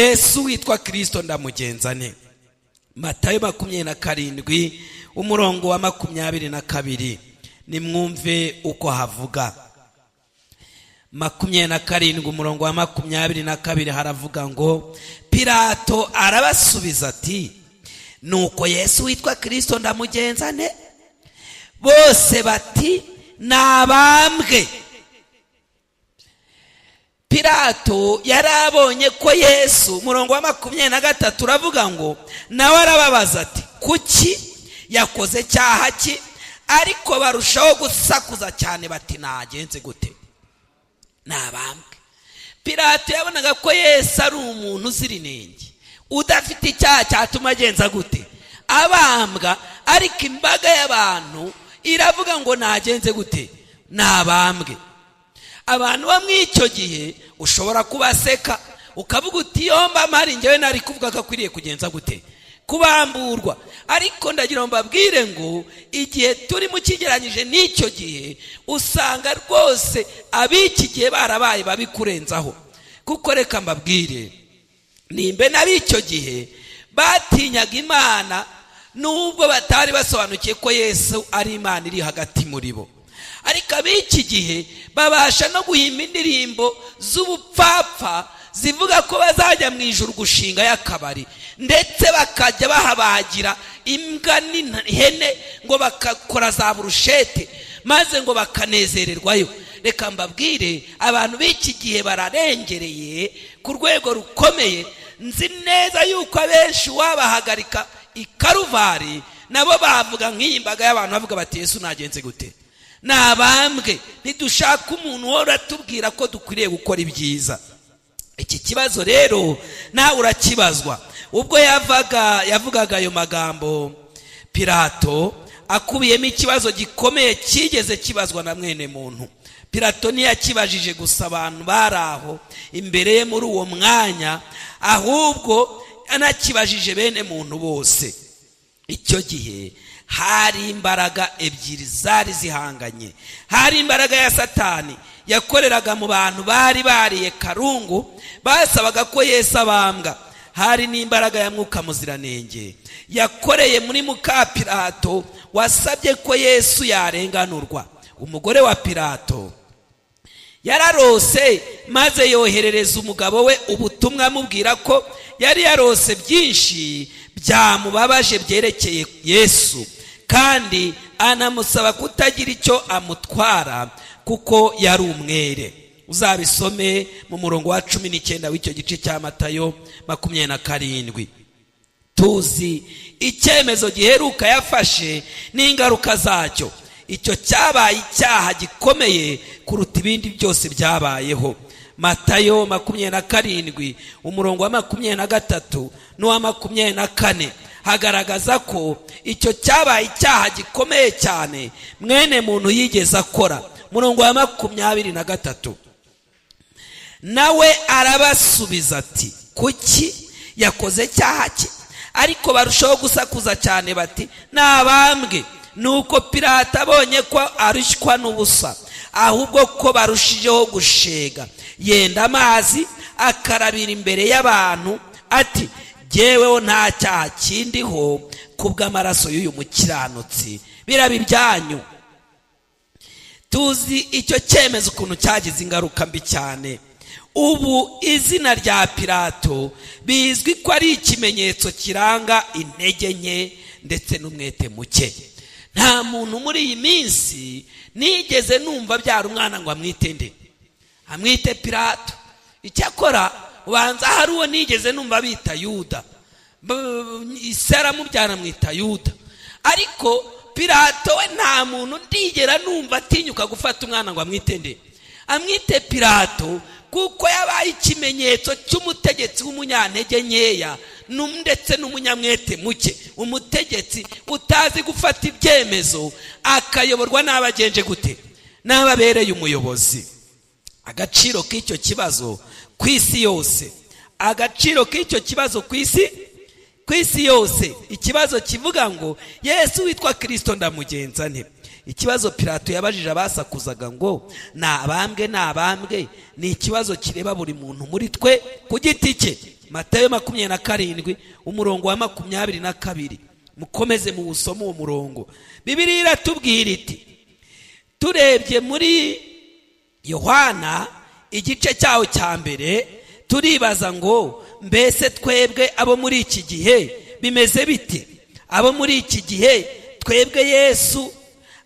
Yesu witwa Kirisito ndamugenza nte? Matayo 27, umurongo wa 22, nimwumve uko havuga. 27, umurongo wa 22, haravuga ngo: Pilato arabasubiza ati: "Nuko Yesu witwa Kirisito ndamugenza nte?" Bose bati: "Nabambwe." Pilato yari abonye ko Yesu, umurongo wa 23 uravuga ngo: "Nawe arababaza ati: 'Kuki? Yakoze cyaha ki?' Ariko barushaho gusakuza cyane bati: 'Nagenze gute? Nabambwe.'" Pilato yabonaga ko Yesu ari umuntu uzira inenge, udafite icyaha cyatuma agenza gute? Abambwa. Ariko imbaga y'abantu iravuga ngo: "Nagenze gute? Nabambwe." Abantu bo muri icyo gihe ushobora kubaseka, ukavuga uti: "Yomba mpari ngewe nari kuvuga ko akwiriye kugenza gute? Kubamburwa." Ariko ndagira ngo mbabwire ngo igihe turimo kigeranyije n'icyo gihe, usanga rwose ab'iki gihe barabaye babikurenzaho. Kuko reka mbabwire, nimbe n'ab'icyo gihe batinyaga Imana, nubwo batari basobanukiye ko Yesu ari Imana iri hagati muri bo, ariko ab'iki gihe babasha no guhimba indirimbo z'ubupfapfa zivuga ko bazajya mu ijuru gushinga y'akabari, ndetse bakajya bahabagira imbwa n'ihene, ngo bakakora za burushete, maze ngo bakanezererwayo. Reka mbabwire, abantu b'iki gihe bararengereye ku rwego rukomeye. Nzi neza yuko abenshi wabahagarika i Karuvari nabo bavuga nk'iyi mbaga y'abantu, bavuga bati: "Yesu nagenze gute? Nabambwe. Ntidushaka umuntu uhora atubwira ko dukwiriye gukora ibyiza." Iki kibazo rero nawe urakibazwa. Ubwo yavaga yavugaga ayo magambo Pilato, akubiyemo ikibazo gikomeye cyigeze kibazwa na mwene muntu. Pilato ntiyakibajije gusa abantu bari aho imbere ye muri uwo mwanya, ahubwo yanakibajije bene muntu bose. Icyo gihe hari imbaraga ebyiri zari zihanganye. Hari imbaraga ya Satani yakoreraga mu bantu bari bariye karungu, basabaga ko Yesu abambwa. Hari n'imbaraga ya Mwuka Muziranenge yakoreye muri muka Pilato, wasabye ko Yesu yarenganurwa. Umugore wa Pilato yararose, maze yoherereza umugabo we ubutumwa amubwira ko yari yarose byinshi byamubabaje byerekeye Yesu, kandi anamusaba kutagira icyo amutwara kuko yari umwere. Uzabisome mu murongo wa 19 w'icyo gice cya Matayo 27. Tuzi icyemezo giheruka yafashe n'ingaruka zacyo. Icyo cyabaye icyaha gikomeye kuruta ibindi byose byabayeho. Matayo 27, umurongo wa 23 n'uwa 24, hagaragaza ko icyo cyabaye icyaha gikomeye cyane mwene muntu yigeze akora. Umurongo wa 23: "Nawe arabasubiza ati: 'Kuki? Yakoze icyaha cye?' Ariko barushaho gusakuza cyane bati: 'Nabambwe.' Nuko Pilato abonye ko arushywa n'ubusa, ahubwo ko barushijeho gushega, yenda amazi akarabira imbere y'abantu ati: 'Jyeweho nta cyaha kindiho kubw'amaraso y'uyu mukiranutsi, biraba ibyanyu.'" Tuzi icyo cyemezo ukuntu cyagize ingaruka mbi cyane. Ubu izina rya Pilato bizwi ko ari ikimenyetso kiranga intege nke ndetse n'umwete muke. Nta muntu muri iyi minsi nigeze numva abyara umwana ngo amwite nde? Amwite Pilato. Icyakora ubanza hari uwo nigeze numva bita Yuda, ise aramubyara amwita Yuda. Ariko Pilato we nta muntu ndigera numva atinyuka gufata umwana ngo amwite nde? Amwite Pilato, kuko yabaye ikimenyetso cy'umutegetsi w'umunyantege nkeya ndetse n'umunyamwete muke, umutegetsi utazi gufata ibyemezo, akayoborwa n'abagenje gute? N'ababereye umuyobozi. Agaciro k'icyo kibazo ku isi yose, agaciro k'icyo kibazo ku isi yose, ikibazo kivuga ngo: "Yesu witwa Kirisito ndamugenza nte?" Ikibazo Pilato yabajije abasakuzaga ngo: "Nabambwe, nabambwe," ni ikibazo kireba buri muntu muri twe ku giti cye. Matayo 27 umurongo wa 22, mukomeze muwusome uwo murongo. Bibiliya iratubwira iti, turebye muri Yohana igice cyawo cya mbere, turibaza ngo mbese twebwe abo muri iki gihe bimeze bite? Abo muri iki gihe twebwe Yesu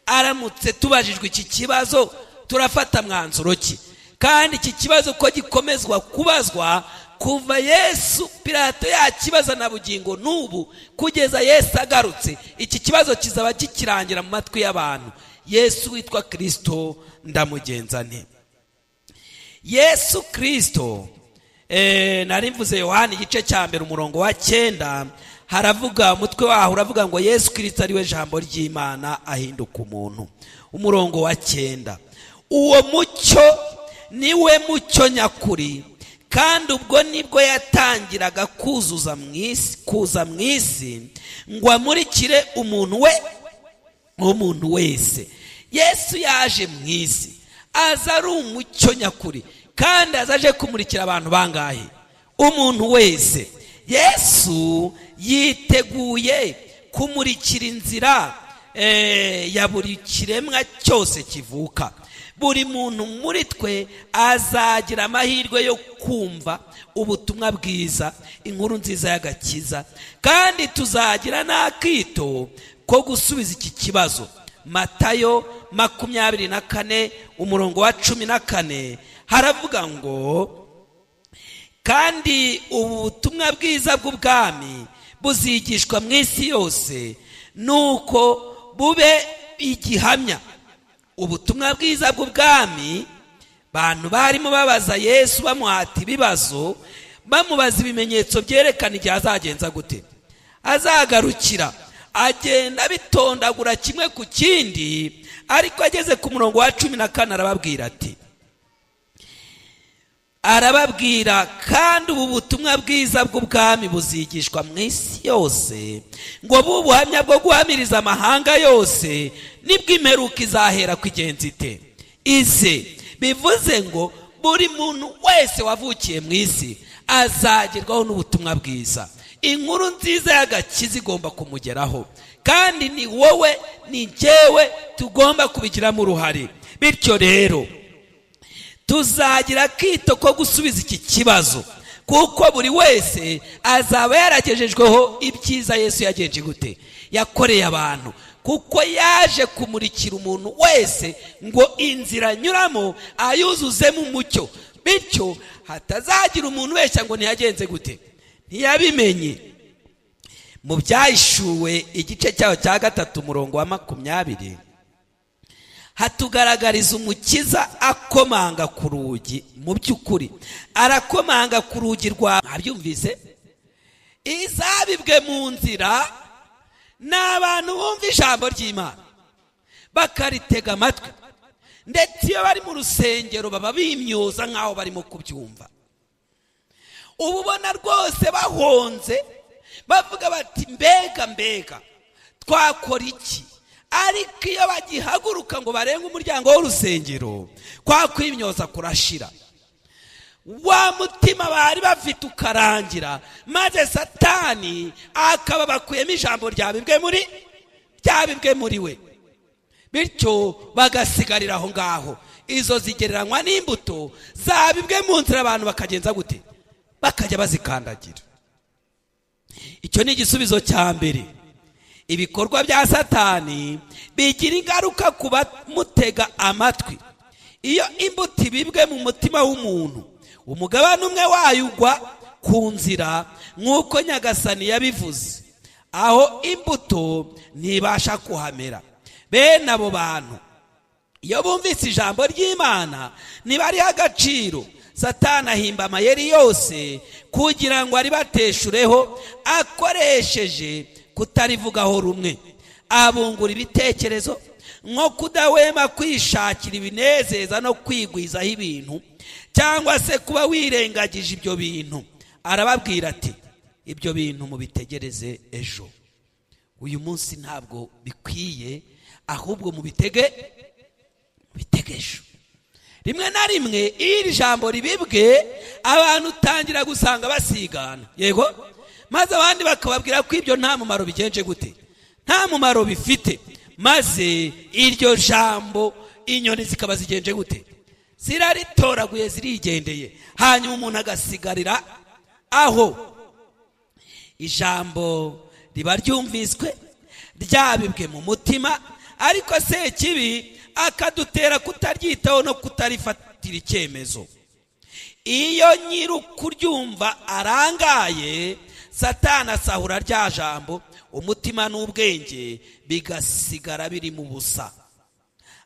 aramutse tubajijwe iki kibazo turafata mwanzuro ki? Kandi iki kibazo ko gikomezwa kubazwa kuva Yesu Pilato yakibaza na bugingo n'ubu kugeza Yesu agarutse, iki kibazo kizaba kikirangira mu matwi y'abantu. Yesu witwa Kristo ndamugenza nte? Yesu Kristo, nari mvuze Yohana igice cya mbere umurongo wa 9, haravuga, umutwe waho uravuga ngo Yesu Kristo ari we jambo ry'Imana ahinduka umuntu. Umurongo wa 9, uwo mucyo niwe mucyo nyakuri, kandi ubwo nibwo yatangiraga kuzuza mu isi, kuza mu isi ngo amurikire umuntu we, umuntu wese. Yesu yaje mu isi aza ari umucyo nyakuri, kandi aza aje kumurikira abantu bangahe? Umuntu wese. Yesu yiteguye kumurikira inzira ya buri kiremwa cyose kivuka. Buri muntu muri twe azagira amahirwe yo kumva ubutumwa bwiza, inkuru nziza y'agakiza, kandi tuzagira n'akito ko gusubiza iki kibazo. Matayo 24 umurongo wa 14 haravuga ngo, kandi ubu butumwa bwiza bw'ubwami buzigishwa mu isi yose, nuko bube igihamya. Ubutumwa bwiza bw'ubwami, bantu barimo babaza Yesu bamuhata ibibazo, bamubaza ibimenyetso byerekana igihe azagenza gute, azagarukira. Agenda bitondagura kimwe ku kindi, ariko ageze ku murongo wa 14 arababwira ati, arababwira kandi ubu butumwa bwiza bw'ubwami buzigishwa mu isi yose, ngo bube ubuhamya bwo guhamiriza amahanga yose, nibwo imperuka izahera kugenza ite ize. Bivuze ngo buri muntu wese wavukiye mu isi azagerwaho n'ubutumwa bwiza. Inkuru nziza y'agakiza igomba kumugeraho, kandi ni wowe ni njyewe tugomba kubigiramo uruhare. Bityo rero tuzagira akito ko gusubiza iki kibazo, kuko buri wese azaba yaragejejweho ibyiza Yesu yagenje gute, yakoreye abantu, kuko yaje kumurikira umuntu wese ngo inzira anyuramo ayuzuzemo umucyo, bityo hatazagira umuntu wese ngo ntiyagenze gute, ntiyabimenye. Mu Byahishuwe igice cyaho cya 3 umurongo wa 20 hatugaragariza umukiza akomanga ku rugi. Mu by'ukuri arakomanga ku rugi rwa, mwabyumvise, izabibwe mu nzira ni abantu bumva ijambo ry'Imana bakaritega amatwi, ndetse iyo bari mu rusengero baba bimyoza nk'aho barimo kubyumva. Uba ubona rwose bahonze bavuga bati mbega mbega twakora iki? Ariko iyo bagihaguruka ngo barenge umuryango w'urusengero, kwa kwimyoza kurashira, wa mutima bari bafite ukarangira, maze Satani akaba bakuyemo ijambo ryabibwe muri we, bityo bagasigarira aho ngaho. Izo zigereranywa n'imbuto zabibwe mu nzira, abantu bakagenza gute, bakajya bazikandagira. Icyo ni igisubizo cya mbere. Ibikorwa bya Satani bigira ingaruka ku bamutega amatwi. Iyo imbuto ibibwe mu mutima w'umuntu, umugabane umwe wayo ugwa ku nzira, nk'uko Nyagasani yabivuze, aho imbuto ntibasha kuhamera. Bene abo bantu iyo bumvise ijambo ry'Imana ntibariha agaciro. Satani ahimba amayeri yose kugira ngo aribateshureho, akoresheje kutarivugaho rumwe. Abungura ibitekerezo nko kudahwema kwishakira ibinezeza no kwigwizaho ibintu, cyangwa se kuba wirengagije ibyo bintu. Arababwira ati ibyo bintu mubitegereze ejo, uyu munsi ntabwo bikwiye, ahubwo mubitege ejo. Rimwe na rimwe iyo iri jambo ribibwe, abantu utangira gusanga basigana, yego, maze abandi bakababwira ko ibyo nta mumaro bigenje gute, nta mumaro bifite, maze iryo jambo inyoni zikaba zigenje gute, ziraritoraguye, zirigendeye, hanyuma umuntu agasigarira aho. Ijambo riba ryumviswe, ryabibwe mu mutima, ariko Sekibi akadutera kutaryitaho no kutarifatira icyemezo. Iyo nyiri ukuryumva arangaye, Satani asahura rya jambo, umutima n'ubwenge bigasigara biri mu busa.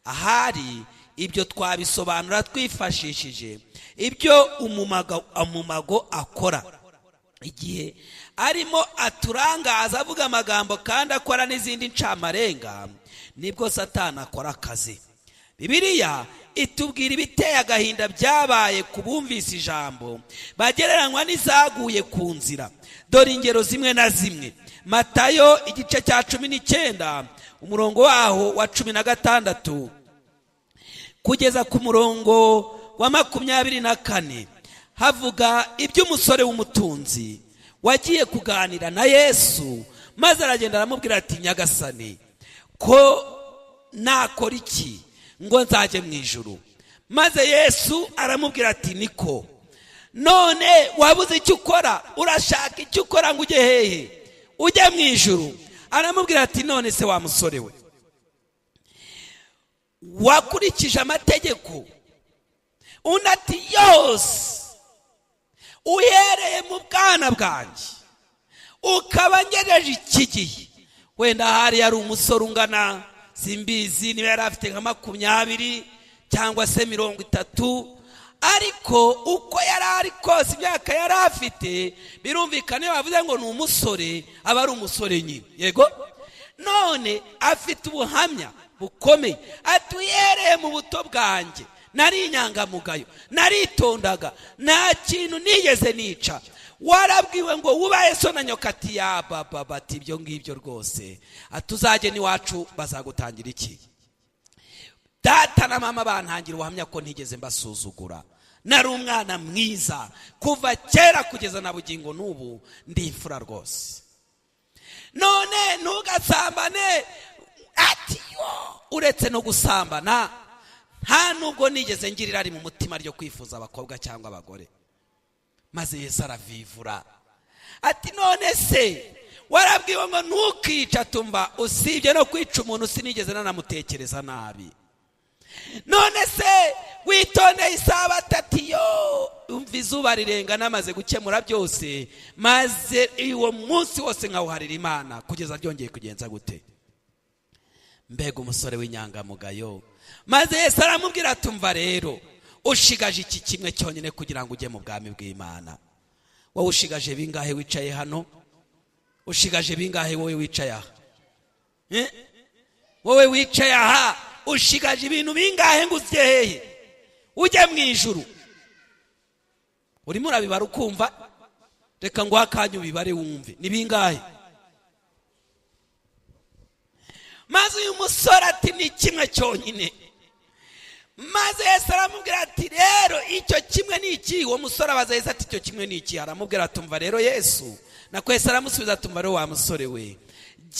Ahari ibyo twabisobanura twifashishije ibyo umumago akora igihe arimo aturangaza, avuga amagambo kandi akora n'izindi ncamarenga. Nibwo Satani akora akazi. Bibiliya itubwira ibiteye agahinda byabaye ku bumvise ijambo bagereranywa n'izaguye ku nzira. Dore ingero zimwe na zimwe. Matayo igice cya 19, umurongo waho wa 16 kugeza ku murongo wa 24, havuga iby'umusore w'umutunzi wagiye kuganira na Yesu, maze aragenda aramubwira ati: "Nyagasani, ko nakora iki ngo nzajye mu ijuru?" Maze Yesu aramubwira ati: "Niko, none wabuze icyo ukora? Urashaka icyo ukora ngo ujye hehe? Ujye mu ijuru?" Aramubwira ati: "None se wa musore we, wakurikije amategeko?" Undi ati: "Yose, uhereye mu bwana bwanjye ukaba ngejeje iki gihe." Wenda hari yari umusore ungana, simbizi niba yari afite nka 20 cyangwa se 30, ariko uko yari ari kose, imyaka yari afite, birumvikana iyo bavuze ngo ni umusore, aba ari umusore nyine, yego. None afite ubuhamya bukomeye, ati: "Uhereye mu buto bwanjye nari inyangamugayo, naritondaga, nta kintu nigeze nica. Warabwiwe ngo wubahe so na nyoka." Ati: "Ya baba." Bati: "Ibyo ngibyo rwose." Ati: "Uzajye n'iwacu bazagutangira iki? Data na mama bantangira ubuhamya ko ntigeze mbasuzugura, nari umwana mwiza kuva kera kugeza na bugingo n'ubu, ndi imfura rwose. None ntugasambane?" Ati: "Yo, uretse no gusambana, nta nubwo nigeze ngira irari mu mutima ryo kwifuza abakobwa cyangwa abagore." Maze Yesu aravivura ati: "None se warabwiwe ngo ntukica?" "Tumva, usibye no kwica umuntu sinigeze nanamutekereza nabi." "None se witondeye Isabato?" Ati: "Yo, umva, izuba rirenga namaze gukemura byose, maze uwo munsi wose nkawuharira Imana kugeza byongeye kugenza gute." Mbega umusore w'inyangamugayo! Maze Yesu aramubwira ati: "Umva rero, ushigaje iki kimwe cyonyine kugira ngo ujye mu bwami bw'Imana." Wowe ushigaje bingahe wicaye hano? Ushigaje bingahe wowe wicaye aha? Wowe wicaye aha, ushigaje ibintu bingahe ngo ujye hehe? Ujye mu ijuru. Urimo urabibara ukumva? Reka nguhe akanya ubibare wumve ni bingahe. Maze uyu musore ati: "Ni kimwe cyonyine." Maze Yesu aramubwira ati: "Rero icyo kimwe ni iki?" Uwo musore abaza Yesu ati: "Icyo kimwe ni iki?" Aramubwira ati: "Umva rero." Yesu na Yesu aramusubiza ati: "Umva rero wa musore we,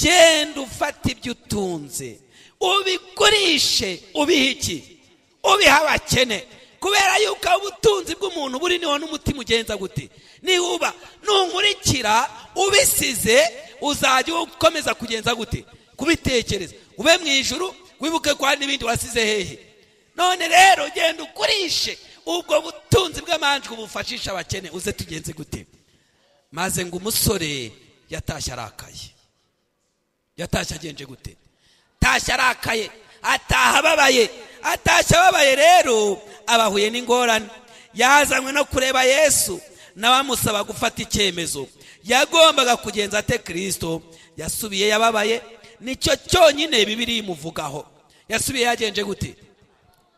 genda ufate ibyo utunze ubigurishe, ubihe iki? Ubihe abakene, kubera yuko ubutunzi bw'umuntu buri niho n'umutima ugenza gute? Niba nunkurikira ubisize, uzajya ukomeza kugenza gute? Kubitekereza, ube mu ijuru, wibuke ko hari n'ibindi wasize hehe. None rero genda ugurishe ubwo butunzi bw'amanjwe, ubufashisha abakene, uze tugenze gute?" Maze ngo umusore yatashye arakaye. Yatashye agenje gute? Tashye arakaye, ataha ababaye. Atashye ababaye rero, abahuye n'ingorane. Yazanywe no kureba Yesu, nawe amusaba gufata icyemezo. Yagombaga kugenza ate Kirisito? Yasubiye yababaye. Nicyo cyonyine Bibiliya imuvugaho. Yasubiye yagenje gute?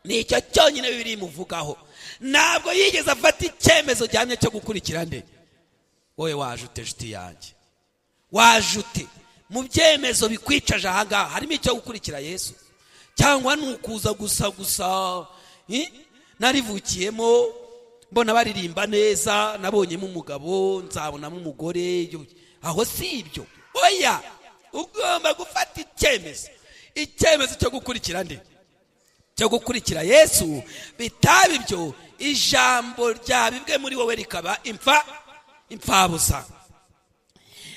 Nicyo cyonyine Bibiliya imuvugaho. Ntabwo yigeze afata icyemezo gihamye cyo gukurikira nde? Wowe waje ute, nshuti yanjye? Waje ute? Mu byemezo bikwicaje ahangaha harimo icyo gukurikira Yesu, cyangwa ni ukuza gusa gusa? Narivukiyemo, mbona baririmba neza, nabonyemo umugabo, nzabonamo umugore. Aho si ibyo. Oya, ugomba gufata icyemezo, icyemezo cyo gukurikira nde? Cyo gukurikira Yesu. Bitaba ibyo, ijambo ryabibwe muri wowe rikaba impfabusa.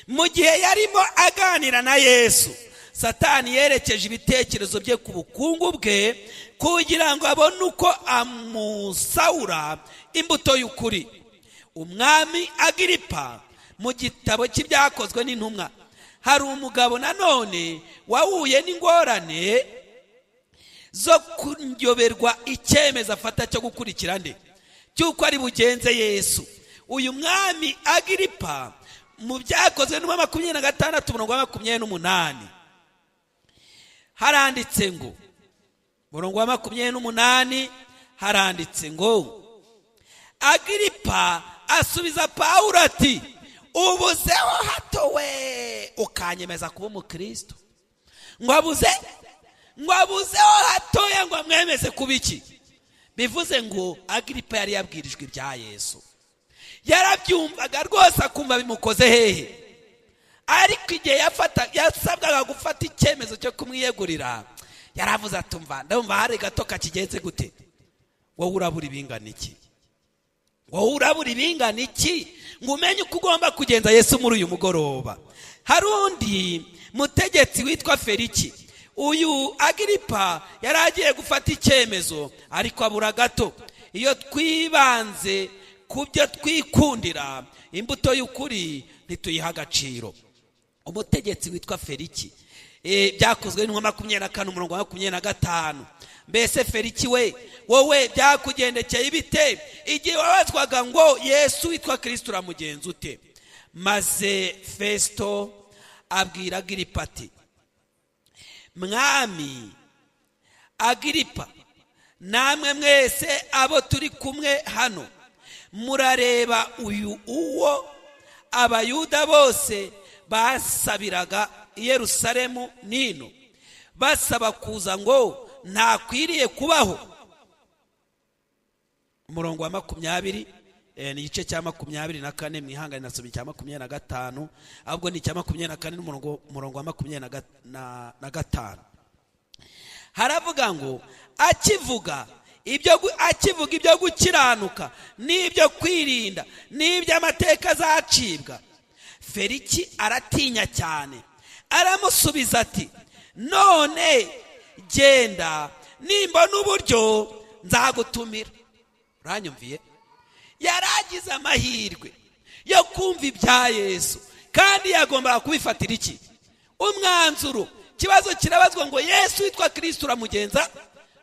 Mu gihe yarimo aganira na Yesu, Satani yerekeje ibitekerezo bye ku bukungu bwe kugira ngo abone uko amusahura imbuto y'ukuri. Umwami Agiripa, mu gitabo cy'Ibyakozwe n'Intumwa hari umugabo nanone wahuye n'ingorane zo kuyoberwa icyemezo afata cyo gukurikira nde, cy'uko ari bugenze Yesu. Uyu mwami Agiripa, mu Byakozwe n'Intumwa 26, umurongo wa 28, haranditse ngo, umurongo wa 28 haranditse ngo: "Agiripa asubiza Pawulo ati: 'Ubuzeho hato we ukanyemeza kuba umukristo.'" Ngo abuzeho hatoya ngo amwemeze kuba iki? Bivuze ngo Agiripa yari yabwirijwe ibya Yesu, yarabyumvaga rwose, akumva bimukoze hehe. Ariko igihe yasabwaga gufata icyemezo cyo kumwiyegurira, yaravuze atumva: "Ndumva hari gato kakigenze gute." Wowe urabura ibingana iki? Wowe urabura ibingana iki ngo umenye uko ugomba kugenza Yesu muri uyu mugoroba? Hari undi mutegetsi witwa Feriki. Uyu Agiripa yari agiye gufata icyemezo, ariko abura gato. Iyo twibanze ku byo twikundira, imbuto y'ukuri ntituyiha agaciro. Umutegetsi witwa Feriki, Byakozwe n'Intumwa 24, umurongo wa 25. Mbese Feriki we, wowe byakugendekeye bite igihe wabazwaga ngo: "Yesu witwa Kirisito uramugenza ute?" Maze Fesito abwira Agiripa ati: "Mwami Agiripa, namwe mwese abo turi kumwe hano, murareba uyu uwo Abayuda bose basabiraga i Yerusalemu nino basaba kuza ngo ntakwiriye kubaho." Umurongo wa 20, ni igice cya 24. Mwihangane, nasomye icya 25, ahubwo ni icya 24 n'umurongo, umurongo wa 25. Haravuga ngo: Akivuga ibyo gukiranuka n'ibyo kwirinda n'iby'amateka azacibwa, Feriki aratinya cyane, aramusubiza ati: 'None genda, nimbona uburyo nzagutumira.'" Uranyumviye? Yaragize amahirwe yo kumva ibya Yesu, kandi yagombaga kubifatira iki? Umwanzuro. Ikibazo kirabazwa ngo: "Yesu witwa Kirisito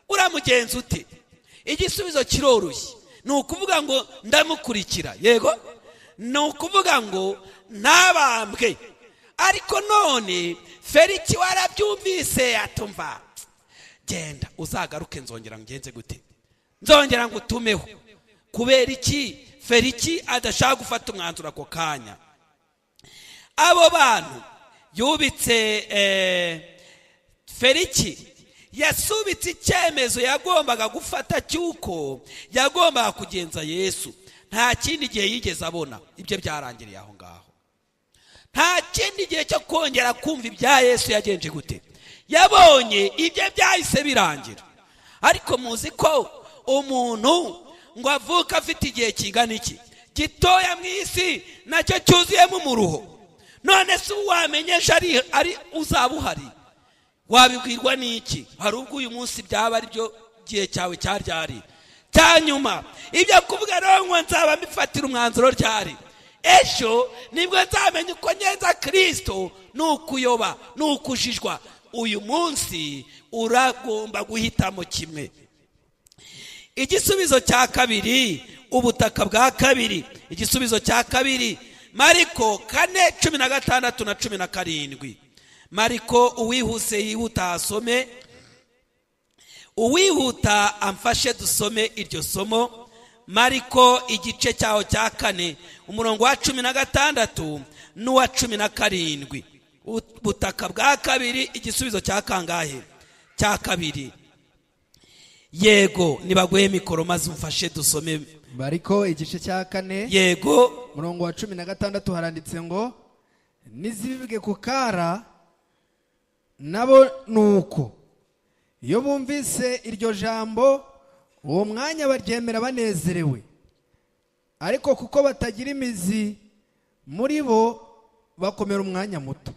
uramugenza ute?" Igisubizo kiroroshye, ni ukuvuga ngo: "Ndamukurikira." Yego, ni ukuvuga ngo ntabambwe. Ariko none Feriki warabyumvise, atumva: "Genda, uzagaruke, nzongera ngenze gute? Nzongera ngo utumeho." Kubera iki Feriki adashaka gufata umwanzuro ako kanya? Abo bantu yubitse, Feriki yasubitse icyemezo yagombaga gufata cy'uko yagombaga kugenza Yesu. Nta kindi gihe yigeze abona, ibyo byarangiriye aho ngaho. Nta kindi gihe cyo kongera kumva ibya Yesu yagenje gute, yabonye, ibyo byahise birangira. Ariko muzi ko umuntu ngo avuke afite igihe kingana iki? Gitoya mu isi, nacyo cyuzuyemo umuruho. None se ubu wamenyesha ari uzaba uhari, wabibwirwa n'iki? Hari ubwo uyu munsi byaba ari byo gihe cyawe cya ryari, cya nyuma. Ibyo kuvuga rero ngo nzaba mbifatira umwanzuro ryari, ejo nibwo nzamenya uko ngenza Kirisito, ni ukuyoba, ni ukujijwa. Uyu munsi uragomba guhitamo kimwe. Igisubizo cya kabiri, ubutaka bwa kabiri. Igisubizo cya kabiri, Mariko 4, 16 na 17. Mariko, uwihuse yihuta asome, uwihuta amfashe dusome iryo somo. Mariko igice cyaho cya 4, umurongo wa 16 n'uwa 17. Ubutaka bwa kabiri, igisubizo cya kangahe? Cya kabiri. Yego, nibaguhe mikoro maze umfashe dusome. Mariko igice cya 4. Yego. Murongo wa 16 haranditse ngo: "N'izibibwe ku kara nabo nuko, iyo bumvise iryo jambo, uwo mwanya baryemera banezerewe, ariko kuko batagira imizi muri bo, bakomera umwanya muto."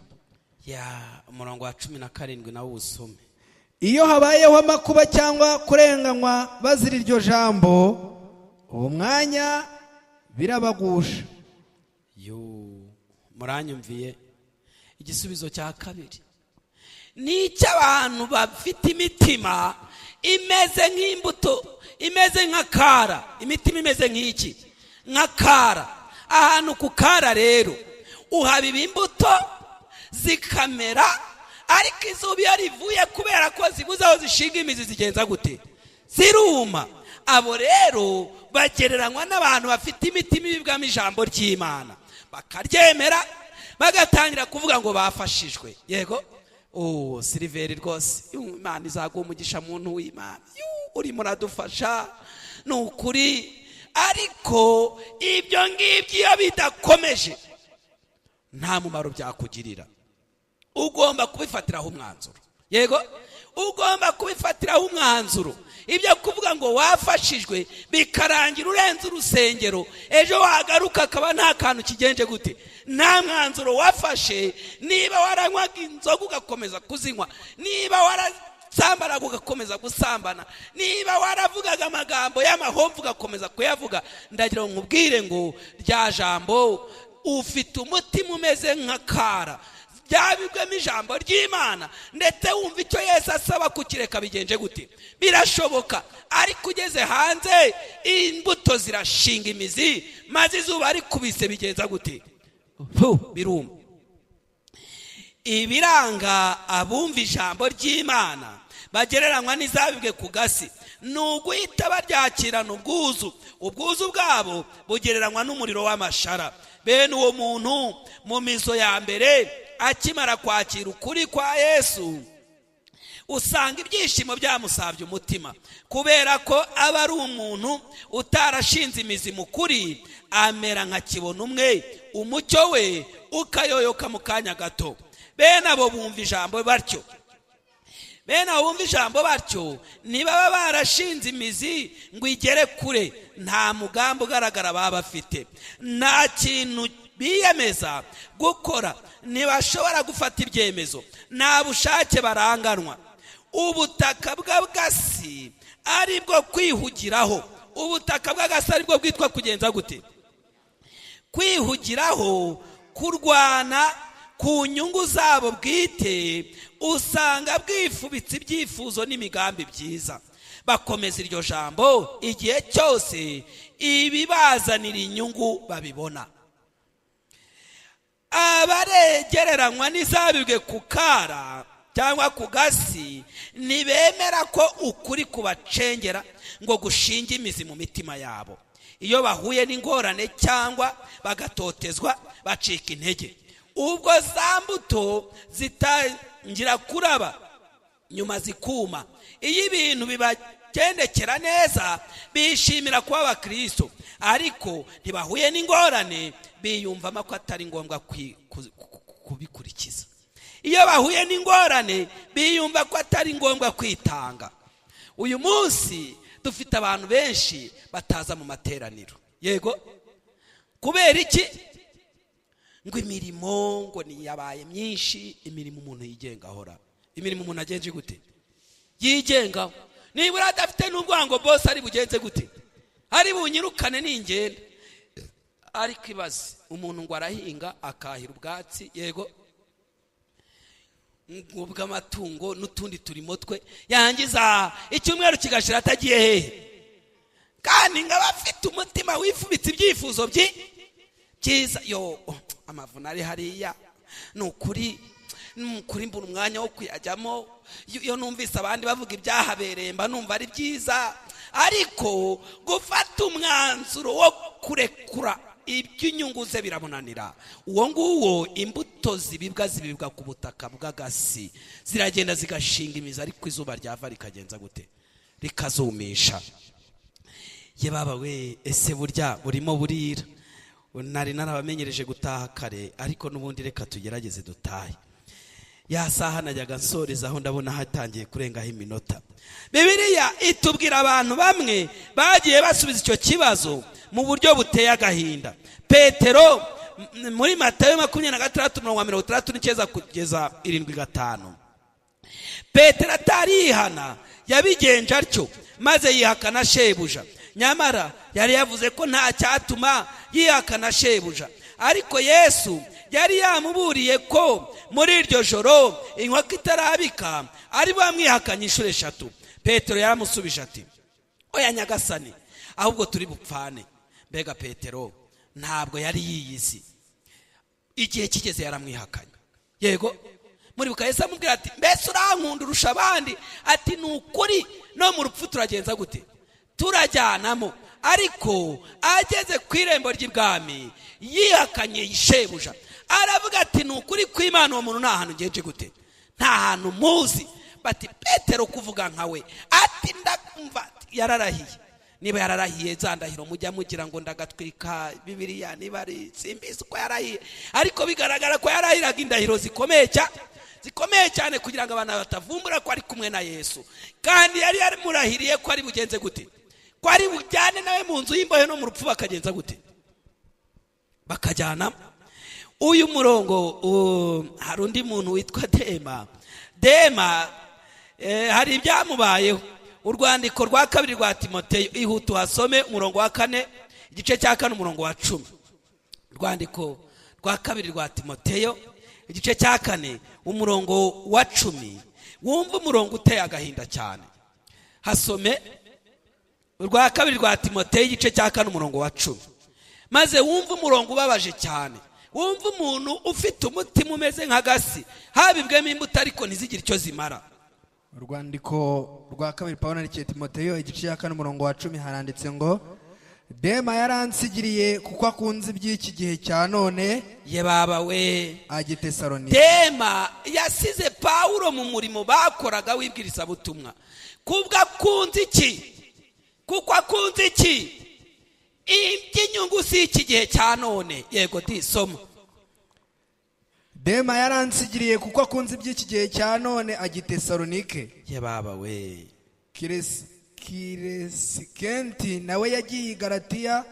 Ya, umurongo wa 17 nawo usome. "Iyo habayeho amakuba cyangwa kurenganywa bazira iryo jambo, uwo mwanya birabagusha." Yo, muranyumviye? Igisubizo cya kabiri ni icy'abantu bafite imitima imeze nk'imbuto, imeze nk'akara. Imitima imeze nk'iki? Nk'akara. Ahantu ku kara rero uhabiba imbuto zikamera, ariko izuba iyo rivuye, kubera ko zibuze aho zishinga imizi, zigenza gute? Ziruma. Abo rero bagereranywa n'abantu bafite imitima ibibwamo ijambo ry'Imana, bakaryemera, bagatangira kuvuga ngo bafashijwe. Yego, oh, Siliveri, rwose Imana izaguha umugisha, muntu w'Imana, urimo uradufasha, ni ukuri. Ariko ibyo ngibyo iyo bidakomeje, nta mumaro byakugirira. Ugomba kubifatiraho umwanzuro. Yego, ugomba kubifatiraho umwanzuro. Ibyo kuvuga ngo wafashijwe bikarangira urenze urusengero, ejo wagaruka akaba nta kantu kigenje gute, nta mwanzuro wafashe. Niba waranywaga inzoga ugakomeza kuzinywa, niba warasambanaga ugakomeza gusambana, niba waravugaga amagambo y'amahomvu ugakomeza kuyavuga, ndagira ngo nkubwire ngo rya jambo, ufite umutima umeze nk'akara byabibwemo ijambo ry'Imana, ndetse wumva icyo Yesu asaba kukireka bigenje gute? Birashoboka. Ariko ugeze hanze, imbuto zirashinga imizi, maze izuba rikubise bigenza gute? Biruma. Ibiranga abumva ijambo ry'Imana bagereranywa n'izabibwe ku gasi ni uguhita baryakirana ubwuzu. Ubwuzu bwabo bugereranywa n'umuriro w'amashara. Bene uwo muntu, mu mizo ya mbere akimara kwakira ukuri kwa Yesu, usanga ibyishimo byamusabye umutima. Kubera ko aba ari umuntu utarashinze imizi mu kuri, amera nka kibona umwe, umucyo we ukayoyoka mu kanya gato. Bene abo bumva ijambo batyo ntibaba barashinze imizi ngo igere kure. Nta mugambi ugaragara baba bafite, nta kintu biyemeza gukora, ntibashobora gufata ibyemezo, nta bushake baranganwa. Ubutaka bw'agasi ari bwo kwihugiraho. Ubutaka bw'agasi ari bwo bwitwa kugenza gute? Kwihugiraho, kurwana ku nyungu zabo bwite. Usanga bwifubitse ibyifuzo n'imigambi byiza. Bakomeza iryo jambo igihe cyose ibibazanira inyungu babibona. Abaregereranywa n'izabibwe ku kara cyangwa ku gasi ntibemera ko ukuri kubacengera ngo gushinge imizi mu mitima yabo. Iyo bahuye n'ingorane cyangwa bagatotezwa, bacika intege. Ubwo za mbuto zitangira kuraba, nyuma zikuma. Iyo ibintu bibagendekera neza, bishimira kuba abakristo, ariko ntibahuye n'ingorane, biyumvamo ko atari ngombwa kubikurikiza. Iyo bahuye n'ingorane, biyumva ko atari ngombwa kwitanga. Uyu munsi dufite abantu benshi bataza mu materaniro. Yego, kubera iki? Ngo imirimo ngo niyabaye myinshi. Imirimo umuntu yigenga ahora, imirimo umuntu agenje gute? Yigengaho. Nibura adafite n'ubwango, bose ari bugenze gute? Ari bunyirukane ningenda. Ariko ibaze umuntu ngo arahinga, akahira ubwatsi, yego, bw'amatungo n'utundi turimo twe, yangiza icyumweru kigashira atagiye hehe, kandi ngo aba afite umutima wifubitse ibyifuzo byiza. Yo, amavuna ari hariya, ni ukuri, ni ukuri mbura umwanya wo kuyajyamo. Iyo numvise abandi bavuga ibyahabereye, mba numva ari byiza. Ariko gufata umwanzuro wo kurekura iby'inyungu ze biramunanira. Uwo nguwo, imbuto zibibwa zibibwa ku butaka bw'agasi, ziragenda zigashinga imizi, ariko izuba ryava rikagenza gute? Rikazumisha. Ye baba we, ese burya burimo burira? Nari narabamenyereje gutaha kare, ariko n'ubundi reka tugerageze dutahe. Ya saha najyaga nsorezaho ndabona hatangiye kurengaho iminota. Bibiliya itubwira abantu bamwe bagiye basubiza icyo kibazo mu buryo buteye agahinda. Petero, muri Matayo 26, umurongo wa 69 kugeza 75, Petero atarihana yabigenje atyo, maze yihakana shebuja. Nyamara yari yavuze ko nta cyatuma yihakana shebuja, ariko Yesu yari yamuburiye ko muri iryo joro inkoko itarabika ari bamwihakanye inshuro eshatu. Petero yaramusubije ati: "Oya Nyagasani, ahubwo turi bupfane." Mbega Petero ntabwo yari yiyizi! Igihe kigeze yaramwihakanye. Yego, muribuka Yesu amubwira ati: "Mbese urankunda urusha abandi?" Ati: "Ni ukuri, no mu rupfu turagenza gute? Turajyanamo." Ariko ageze ku irembo ry'ibwami yihakanye shebuja, aravuga ati: "Ni ukuri kw'Imana, uwo muntu nta hantu ngenje gute? Nta hantu muzi." Bati: "Petero, kuvuga nkawe?" Ati: "Ndakumva." Yararahiye. Niba yararahiye za ndahiro mujya mugira ngo ndagatwika Bibiliya, niba ari simbizi uko yarahiye, ariko bigaragara ko yarahiraga indahiro zikomeye cyane, zikomeye cyane, kugira ngo abantu batavumbura ko ari kumwe na Yesu. Kandi yari yaramurahiriye ko ari bugenze gute? Ko ari bujyane nawe mu nzu y'imbohe, no mu rupfu bakagenza gute? Bakajyana. Uyu murongo, hari undi muntu witwa Dema. Dema hari ibyamubayeho. Urwandiko rwa kabiri rwa Timoteyo, ihute uhasome, umurongo wa 4, igice cya 4, umurongo wa 10. Urwandiko rwa kabiri rwa Timoteyo, igice cya 4, umurongo wa 10, wumva umurongo uteye agahinda cyane. Hasome, urwa kabiri rwa Timoteyo, igice cya 4, umurongo wa 10, maze wumve umurongo ubabaje cyane. Wumve umuntu ufite umutima umeze nk'agasi habibwemo imbuto ariko ntizigire icyo zimara. Urwandiko rwa kabiri Pawulo yandikiye Timoteyo, igice cya 4, umurongo wa 10, haranditse ngo: "Dema yaransigiriye kuko akunze iby'iki gihe cya none." Ye baba we! Ajya i Tesalonike. Dema yasize Pawulo mu murimo bakoraga w'ibwirizabutumwa kubwo akunze iki? Kuko akunze iki? Iby'inyungu si iki gihe cya none. Yego di, soma. "Dema yaransigiriye kuko akunze iby'iki gihe cya none, ajya i Tesalonike." Ye baba we! Kiresikenti nawe yagiye i Galatiya,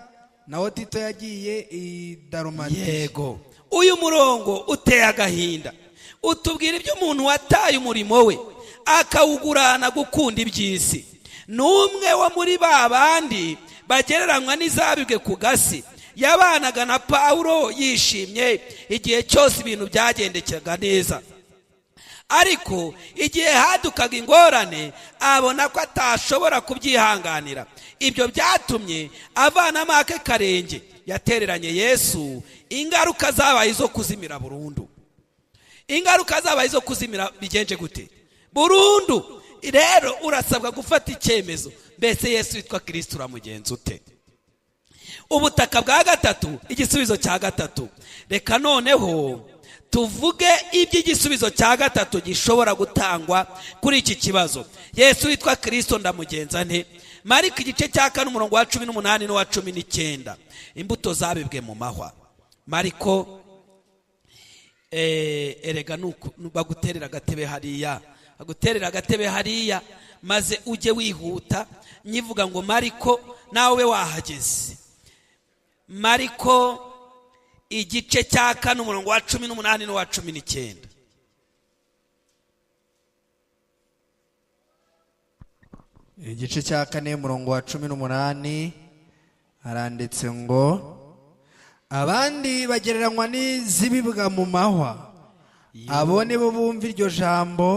naho Tito yagiye i Darumatiya. Yego, uyu murongo uteye agahinda, utubwira ibyo umuntu wataye umurimo we akawugurana gukunda iby'isi. Ni umwe wo muri ba bandi bagereranywa n'izabibwe ku gasi. Yabanaga na Pawulo yishimye igihe cyose ibintu byagendekeraga neza, ariko igihe hadukaga ingorane abona ko atashobora kubyihanganira. Ibyo byatumye avanamo ake karenge. Yatereranye Yesu. Ingaruka zabaye izo kuzimira burundu. Ingaruka zabaye izo kuzimira bigenje gute? Burundu. Rero urasabwa gufata icyemezo. Mbese Yesu witwa Kirisito uramugenza ute? Ubutaka bwa gatatu, igisubizo cya gatatu. Reka noneho tuvuge iby'igisubizo cya gatatu gishobora gutangwa kuri iki kibazo: Yesu witwa Kirisito ndamugenza nte? Mariko igice cya 4, umurongo wa 18 n'uwa 19, imbuto zabibwe mu mahwa. Mariko, erega nuko baguterera agatebe hariya, baguterera agatebe hariya, maze ujye wihuta. Nyivuga ngo Mariko, nawe wahageze. Mariko igice cya 4, umurongo wa 18 n'uwa 19. Igice cya 4, umurongo wa 18, haranditse ngo: "Abandi bagereranywa n'izibibwa mu mahwa. Abo ni bo bumva iryo jambo,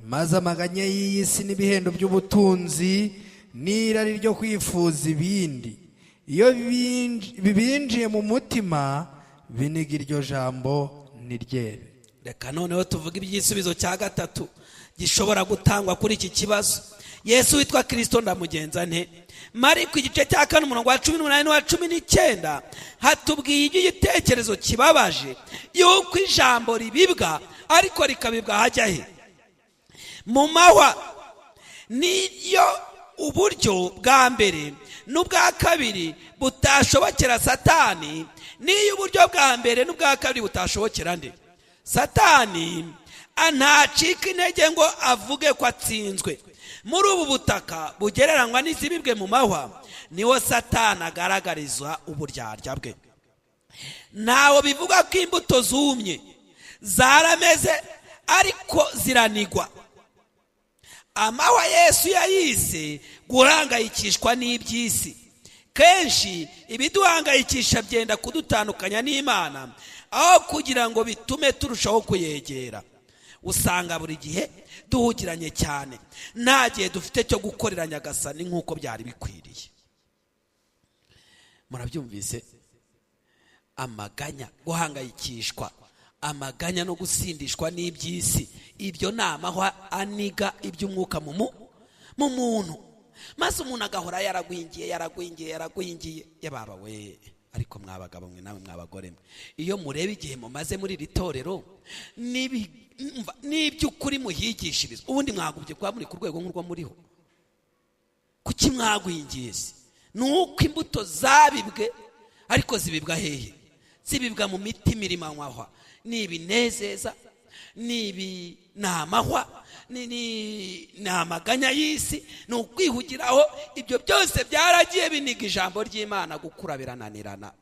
maze amaganya y'iyi si n'ibihendo by'ubutunzi n'irari ryo kwifuza ibindi, iyo bibinjiye mu mutima, biniga iryo jambo ntiryere." Reka noneho tuvuge iby'igisubizo cya gatatu gishobora gutangwa kuri iki kibazo: Yesu witwa Kirisito ndamugenza nte? Mariko igice cya 4, umurongo wa 18 n'uwa 19, hatubwiye iby'igitekerezo kibabaje yuko ijambo ribibwa ariko rikabibwa hajya he? Mu mahwa. Niyo uburyo bwa mbere n'ubwa kabiri butashobokera Satani, niyo uburyo bwa mbere n'ubwa kabiri butashobokera nde? Satani ntacika intege ngo avuge ko atsinzwe. Muri ubu butaka bugereranywa n'izibibwe mu mahwa, niwo Satani agaragariza uburyarya bwe. Ntawo bivuga ko imbuto zumye zarameze ariko ziranigwa. Amahwa Yesu yayise guhangayikishwa n'iby'isi. Kenshi ibiduhangayikisha byenda kudutandukanya n'Imana aho kugira ngo bitume turushaho kuyegera. Usanga buri gihe duhugiranye cyane, nta gihe dufite cyo gukorera Nyagasani nk'uko byari bikwiriye. Murabyumvise? Amaganya, guhangayikishwa, amaganya no gusindishwa n'iby'isi, ibyo ni amahwa aniga iby'umwuka mu muntu, maze umuntu agahora yaragwingiye, yaragwingiye, yaragwingiye. Yababa we, ariko mwabagabo mwe namwe mwabagore mwe, iyo mureba igihe mumaze muri iri torero n'iby'ukuri muhigishirizwa, ubundi mwagubye kuba muri ku rwego nk'urwo muriho. Kuki mwagwingiye se? Ni uko imbuto zabibwe, ariko zibibwa hehe? Zibibwa mu mitima irimo amahwa. Ni ibinezeza, ni amahwa, ni amaganya y'isi, ni ukwihugiraho. Ibyo byose byaragiye biniga ijambo ry'Imana, gukura birananirana.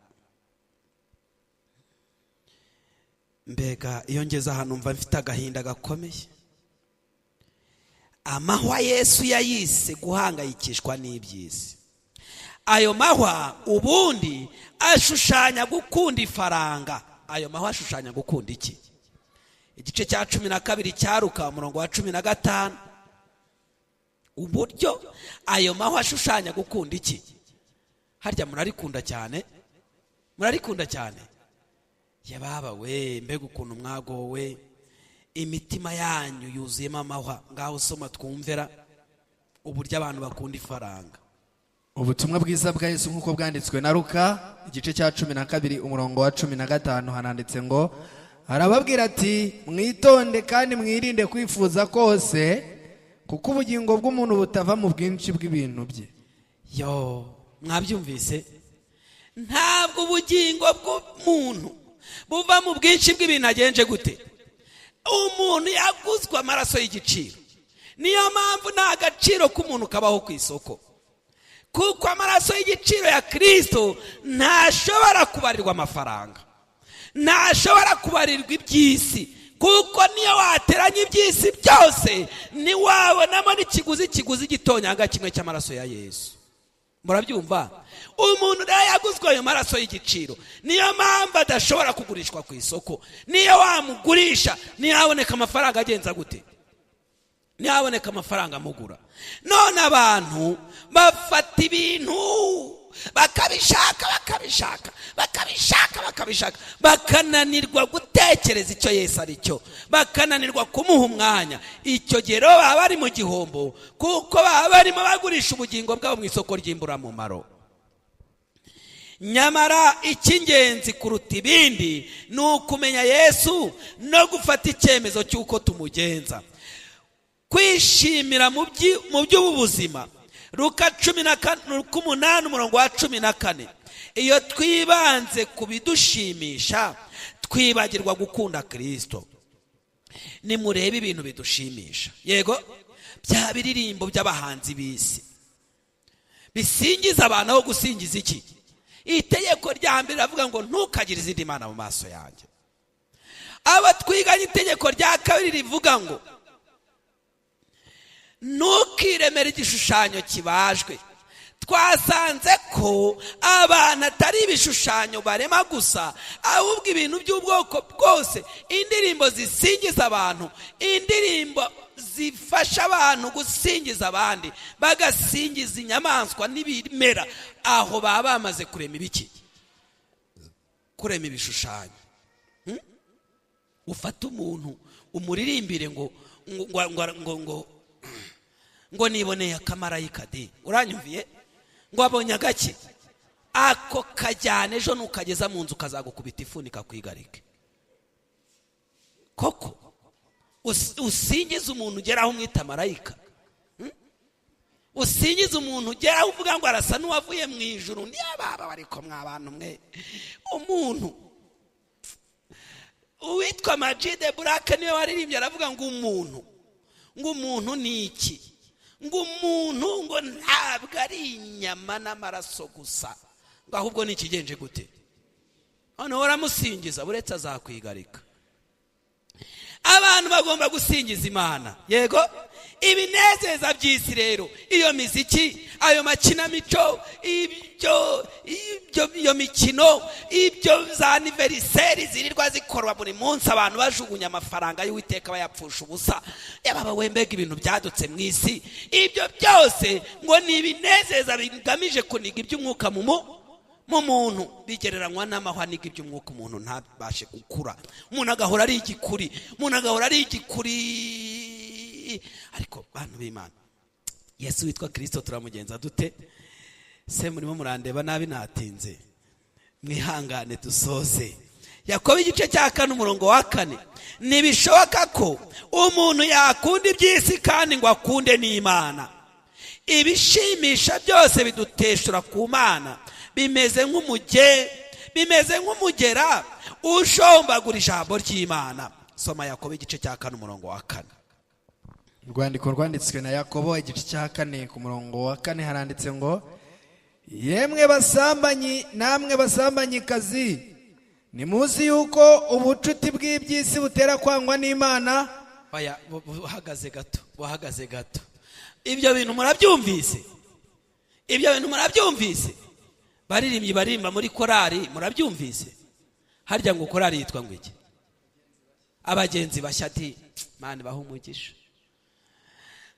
Mbega iyo ngeze ahantu mva mfite agahinda gakomeye. Amahwa Yesu yayise guhangayikishwa n'iby'isi. Ayo mahwa ubundi ashushanya gukunda ifaranga. Ayo mahwa ashushanya gukunda iki? Igice cya 12 cya Luka, umurongo wa 15. Uburyo ayo mahwa ashushanya gukunda iki? Harya murarikunda cyane, murarikunda cyane. Yababa we, mbega ukuntu mwagowe, imitima yanyu yuzuyemo amahwa. Ngaho soma twumvera uburyo abantu bakunda ifaranga. Ubutumwa bwiza bwa Yesu nk'uko bwanditswe na Luka, igice cya 12 umurongo wa 15, hananditse ngo arababwira ati mwitonde kandi mwirinde kwifuza kose, kuko ubugingo bw'umuntu butava mu bwinshi bw'ibintu bye. Yo, mwabyumvise? Ntabwo ubugingo bw'umuntu buva mu bwinshi bw'ibintu agenje gute. Umuntu yaguzwe amaraso y'igiciro. Niyo mpamvu nta gaciro k'umuntu kabaho ku isoko, kuko amaraso y'igiciro ya Kristo ntashobora kubarirwa amafaranga, ntashobora kubarirwa iby'isi, kuko niyo wateranya iby'isi byose ntiwabonamo n'ikiguzi kiguzi gitonyanga kimwe cy'amaraso ya Yesu. Murabyumva? Umuntu rero yaguzwe ayo maraso y'igiciro, niyo mpamvu adashobora kugurishwa ku isoko. Niyo wamugurisha ntiyaboneka amafaranga agenza gute, ntiyaboneka amafaranga amugura. None abantu bafata ibintu bakabishaka, bakabishaka, bakabishaka, bakabishaka, bakananirwa gutekereza icyo Yesu ari cyo, bakananirwa kumuha umwanya. Icyo gihe rero baba bari mu gihombo, kuko baba barimo bagurisha ubugingo bwabo mu isoko ry'imburamumaro. Nyamara icy'ingenzi kuruta ibindi ni ukumenya Yesu no gufata icyemezo cy'uko tumugenza. Kwishimira mu by'ubu buzima. Luka 18 umurongo wa 14. Iyo twibanze ku bidushimisha twibagirwa gukunda Kristo. Nimurebe ibintu bidushimisha, yego bya biririmbo by'abahanzi b'isi bisingiza abantu aho gusingiza iki? Itegeko rya mbere riravuga ngo ntukagire izindi mana mu maso yanjye. Aba twiganye itegeko rya kabiri rivuga ngo ntukiremere igishushanyo kibajwe. Twasanze ko abantu atari ibishushanyo barema gusa, ahubwo ibintu by'ubwoko bwose, indirimbo zisingiza abantu, indirimbo zifasha abantu gusingiza abandi, bagasingiza inyamaswa n'ibimera, aho baba bamaze kurema ibiki? Kurema ibishushanyo. Ufata umuntu umuririmbire ngo ngo ngo ngo ngo niboneye akamarayika de, uranyumviye? Ngo abonye agake, ako kajyana ejo nukageza mu nzu kazagukubita ifuni kakwigarike. Koko usingiza umuntu ugeraho umwita marayika. Usingize umuntu ugeraho uvuga ngo arasa n'uwavuye mu ijuru. Ntiyababa ariko mwa bantu mwe. Umuntu uwitwa Majide Burake niwe waririmbye, aravuga ngo umuntu, ngo umuntu ni iki? Ngo umuntu ngo ntabwo ari inyama n'amaraso gusa, ngo ahubwo ni ikigenje gute? Noneho uramusingiza, uretse azakwigarika. Abantu bagomba gusingiza Imana. Yego, ibinezeza by'isi rero, iyo miziki, ayo makinamico, ibyo iyo mikino, ibyo za anniversaire zirirwa zikorwa buri munsi, abantu bajugunya amafaranga y'Uwiteka bayapfusha ubusa. Yababa wembega ibintu byadutse mu isi, ibyo byose ngo ni ibinezeza bigamije kuniga iby'umwuka mu muntu, bigereranywa n'amahwa aniga iby'umwuka, umuntu ntabashe gukura, umuntu agahora ari igikuri, umuntu agahora ari igikuri. Ariko bantu b'Imana, Yesu witwa Kirisito turamugenza dute? Se murimo murandeba nabi, natinze, mwihangane dusoze. Yakobo igice cya 4 umurongo wa 4: ntibishoboka ko umuntu yakunda iby'isi kandi ngo akunde n'Imana. Ibishimisha byose biduteshura ku Mana, bimeze nk'umugera ushombagura ijambo ry'Imana. Soma Yakobo igice cya 4 umurongo wa 4. Urwandiko rwanditswe na Yakobo igice cya 4 ku murongo wa 4 haranditse ngo: yemwe basambanyi namwe basambanyikazi, nimuzi yuko ubucuti bw'iby'isi butera kwangwa n'Imana. Oya, buhagaze gato, buhagaze gato. Ibyo bintu murabyumvise? Ibyo bintu murabyumvise? Baririmbyi barimba muri korari murabyumvise? Harya ngo korari yitwa ngo iki? Abagenzi bashya. Ati Mana baha umugisha.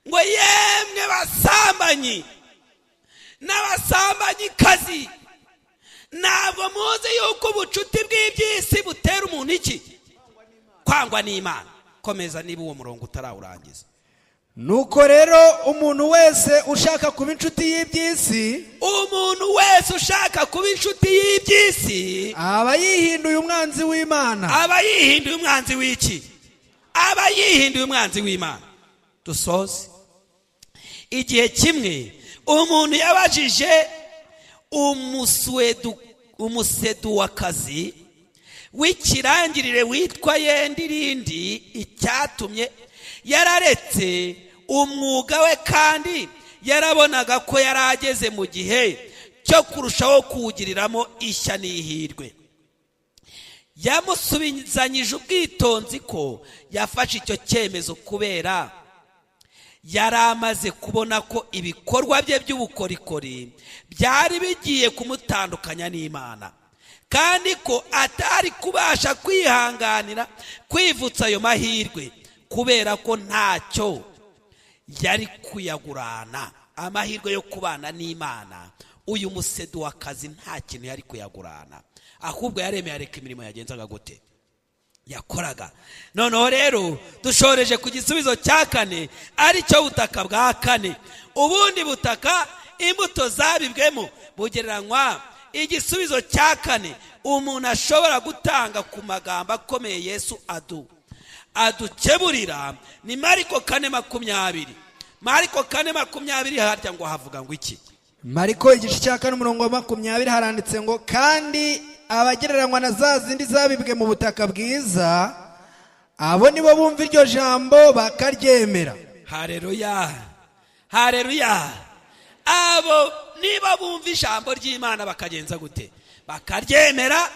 Ngo yemwe basambanyi n'abasambanyikazi, ntabwo muzi yuko ubucuti bw'iby'isi butera umuntu iki? Kwangwa n'Imana. Komeza niba uwo murongo utarawurangiza. Nuko rero umuntu wese ushaka kuba inshuti y'iby'isi, umuntu wese ushaka kuba inshuti y'iby'isi aba yihinduye umwanzi w'Imana. Aba yihinduye umwanzi w'iki? Aba yihinduye umwanzi w'Imana. Dusoze. Igihe kimwe umuntu yabajije umuseduwakazi w'ikirangirire witwa Yendirindi icyatumye yararetse umwuga we, kandi yarabonaga ko yari ageze mu gihe cyo kurushaho kuwugiriramo ishya n'ihirwe. Yamusubizanyije ubwitonzi ko yafashe icyo cyemezo kubera yari amaze kubona ko ibikorwa bye by'ubukorikori byari bigiye kumutandukanya n'Imana, kandi ko atari kubasha kwihanganira kwivutsa ayo mahirwe kubera ko ntacyo yari kuyagurana. Amahirwe yo kubana n'Imana, uyu museduwakazi nta kintu yari kuyagurana, ahubwo yaremeye areka imirimo yagenzaga gute? Yakoraga. Noneho rero dushoreje ku gisubizo cya 4, aricyo butaka bwa 4. Ubundi butaka imbuto zabibwemo bugereranywa. Igisubizo cya 4 umuntu ashobora gutanga ku magambo akomeye Yesu adukeburira ni Mariko 4:20. Mariko 4:20 harya ngo havuga ngo iki? Mariko igice cya 4 umurongo wa 20 haranditse ngo: kandi abagereranywa na za zindi zabibwe mu butaka bwiza, abo nibo bumva iryo jambo bakaryemera. Haleluya, haleluya. Abo niba bumva ijambo ry'Imana bakagenza gute? Bakaryemera.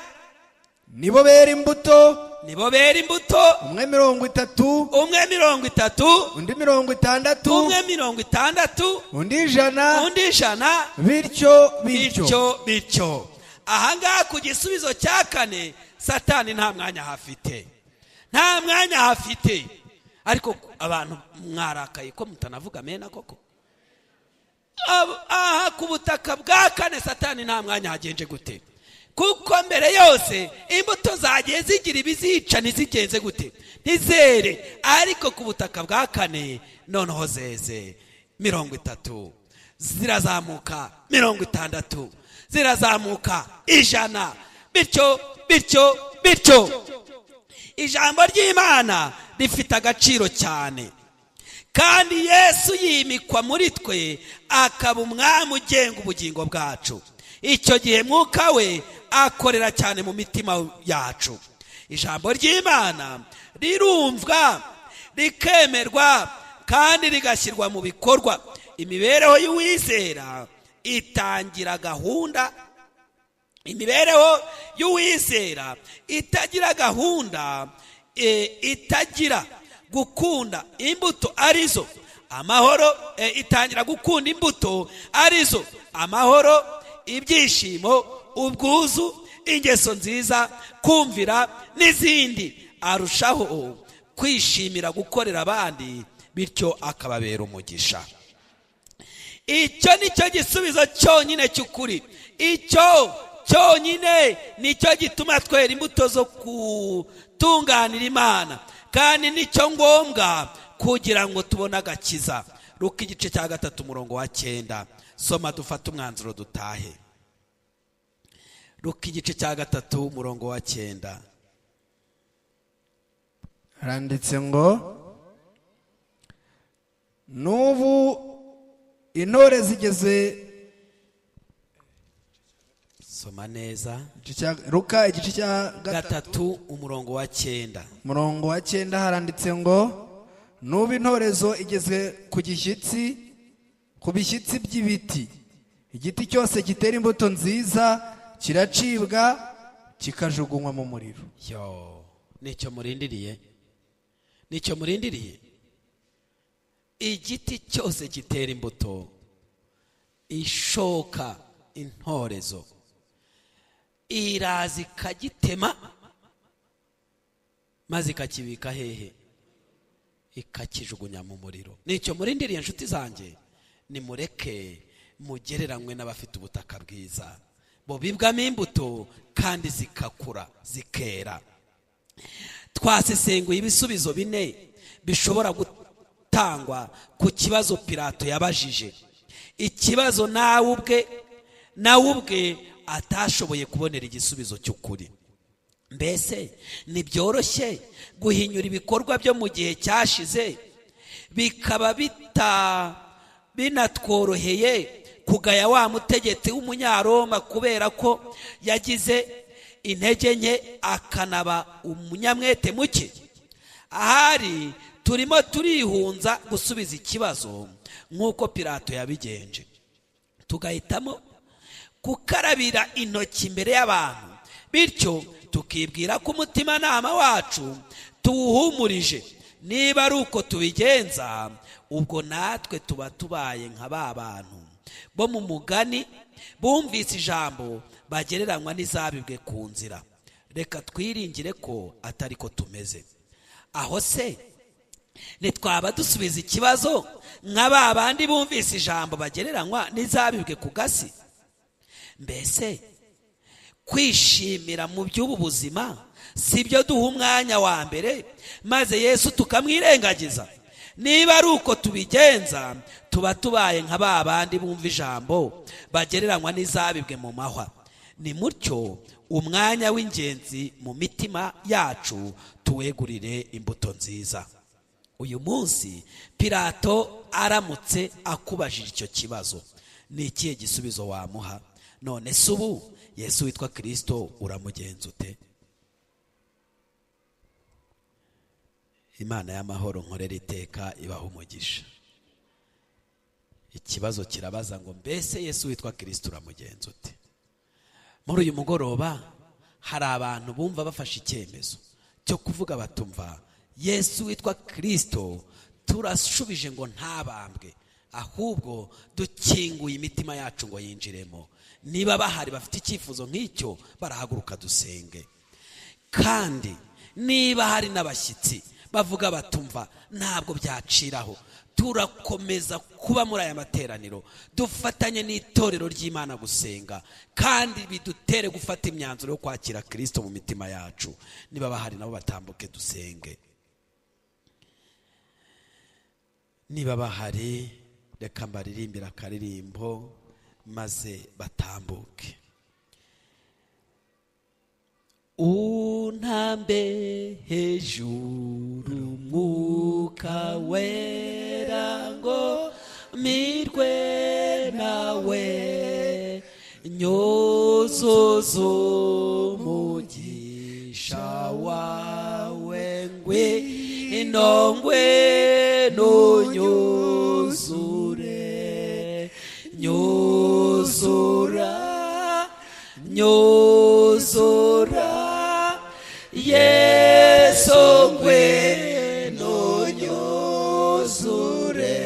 Nibo bera imbuto, nibo bera imbuto, umwe 30, umwe 30, undi 60, umwe 60, undi 100, undi 100, bityo bityo bityo bityo. Ahangaha ku gisubizo cya 4 Satani nta mwanya hafite, nta mwanya hafite. Ariko abantu mwarakaye ko mutanavuga mena koko. Aha ku butaka bwa 4 Satani nta mwanya hagenje gute? Kuko mbere yose imbuto zagiye zigira ibizica ntizigenze gute? Ntizere. Ariko ku butaka bwa 4 noneho zeze 30, zirazamuka 60, zirazamuka 100, bityo bityo bityo. Ijambo ry'Imana rifite agaciro cyane, Kandi Yesu yimikwa muri twe akaba umwami ugenga ubugingo bwacu. Icyo gihe Mwuka we akorera cyane mu mitima yacu. Ijambo ry'Imana rirumvwa, rikemerwa kandi rigashyirwa mu bikorwa. Imibereho y'uwizera itangira gahunda. Imibereho y'uwizera itagira gahunda, itagira gukunda imbuto arizo amahoro, itangira gukunda imbuto arizo amahoro, ibyishimo, ubwuzu, ingeso nziza, kumvira n'izindi. Arushaho kwishimira gukorera abandi, bityo akababera umugisha. Icyo nicyo gisubizo cyonyine cy'ukuri. Icyo cyonyine nicyo gituma twera imbuto zo gutunganira Imana, kandi nicyo ngombwa kugira ngo tubone agakiza. Luka igice cya 3 umurongo wa 9. Soma dufate umwanzuro dutahe. Luka igice cya 3 umurongo wa 9. Haranditse ngo n'ubu intore zigeze. Soma neza. Luka igice cya 3 umurongo wa 9. Umurongo wa 9 haranditse ngo n'ubu intorezo igeze ku gishyitsi, ku bishyitsi by'ibiti. Igiti cyose gitera imbuto nziza kiracibwa kikajugunywa mu muriro. Yo, nicyo murindiriye, nicyo murindiriye. Igiti cyose gitera imbuto ishoka intorezo iraza ikagitema, maze ikakibika hehe? Ikakijugunya mu muriro. Nicyo murindiriye inshuti zanjye. Nimureke mugereranywe n'abafite ubutaka bwiza, bubibwamo imbuto kandi zikakura zikera. Twasesenguye ibisubizo 4 bishobora gutangwa ku kibazo Pilato yabajije, ikibazo nawe ubwe atashoboye kubonera igisubizo cy'ukuri. Mbese ntibyoroshye guhinyura ibikorwa byo mu gihe cyashize, bikaba binatworoheye kugaya wa mutegetsi w'umunyaroma kubera ko yagize intege nke akanaba umunyamwete muke. Ahari turimo turihunza gusubiza ikibazo nk'uko Pilato yabigenje, tugahitamo gukarabira intoki imbere y'abantu, bityo tukibwira ko umutimanama wacu tuwuhumurije. Niba ari uko tubigenza, ubwo natwe tuba tubaye nka ba bantu bo mu mugani bumvise ijambo bagereranywa n'izabibwe ku nzira. Reka twiringire ko atari ko tumeze. Aho se ntitwaba dusubiza ikibazo nka ba bandi bumvise ijambo bagereranywa n'izabibwe ku gasi? Mbese kwishimira mu by'ubu buzima si byo duha umwanya wa mbere, maze Yesu tukamwirengagiza? Niba ari uko tubigenza, tuba tubaye nka ba bandi bumva ijambo bagereranywa n'izabibwe mu mahwa. Ni mutyo umwanya w'ingenzi mu mitima yacu tuwegurire imbuto nziza. Uyu munsi Pilato aramutse akubajije icyo kibazo, ni ikihe gisubizo wamuha? None se ubu Yesu witwa Kristo uramugenza ute? Imana y'amahoro nkorera iteka ibaha umugisha. Ikibazo kirabaza ngo mbese Yesu witwa Kristo uramugenza ute? Muri uyu mugoroba hari abantu bumva bafashe icyemezo cyo kuvuga batumva Yesu witwa Kristo turashubije ngo ntabambwe, ahubwo dukinguye imitima yacu ngo yinjiremo. Niba bahari bafite icyifuzo nk'icyo, barahaguruka dusenge. Kandi niba hari n'abashyitsi bavuga batumva ntabwo byaciraho, turakomeza kuba muri aya materaniro dufatanye n'itorero ry'Imana gusenga, kandi bidutere gufata imyanzuro yo kwakira Kristo mu mitima yacu. Niba bahari nabo batambuke dusenge. Niba bahari reka mbaririmbira akaririmbo maze batambuke. Untambe hejuru Mwuka Mwuka Wera ngo mirwe nawe, nyuzuza umugisha wawe, ngwino ngwino unyuzure, nyuzura, nyuzura, Yesu, ngwino unyuzure,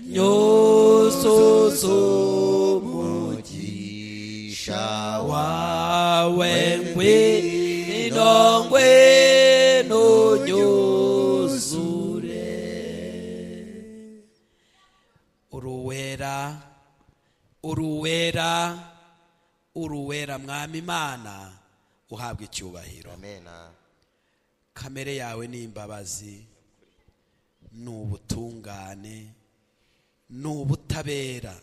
nyuzuza umugisha wawe, ngwino ngwino unyuzure. Uruwera, uruwera, uruwera, Mwami Imana, uhabwa icyubahiro. Amena. Kamere yawe ni imbabazi, ni ubutungane, ni ubutabera,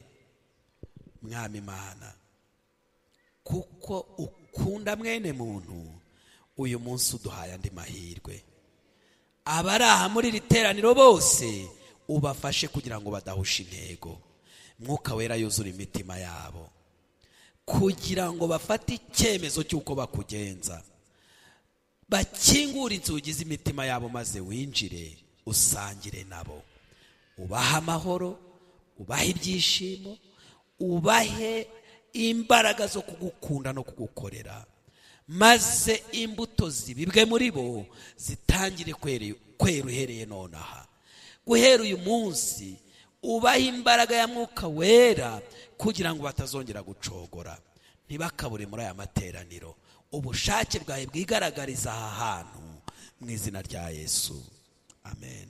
Mwami Imana. Kuko ukunda mwene muntu, uyu munsi uduhaye andi mahirwe. Abari aha muri iri teraniro bose ubafashe kugira ngo badahusha intego. Mwuka Wera yuzura imitima yabo kugira ngo bafate icyemezo cy'uko bakugenza, bakingure inzugi z'imitima yabo maze winjire usangire nabo, ubahe amahoro, ubahe ibyishimo, ubahe imbaraga zo kugukunda no kugukorera, maze imbuto zibibwe muri bo zitangire kwera uhereye nonaha. Guhera uyu munsi ubahe imbaraga ya Mwuka Wera kugira ngo batazongera gucogora, ntibakabure muri aya materaniro. Ubushake bwawe bwigaragariza aha hantu, mu izina rya Yesu, amen.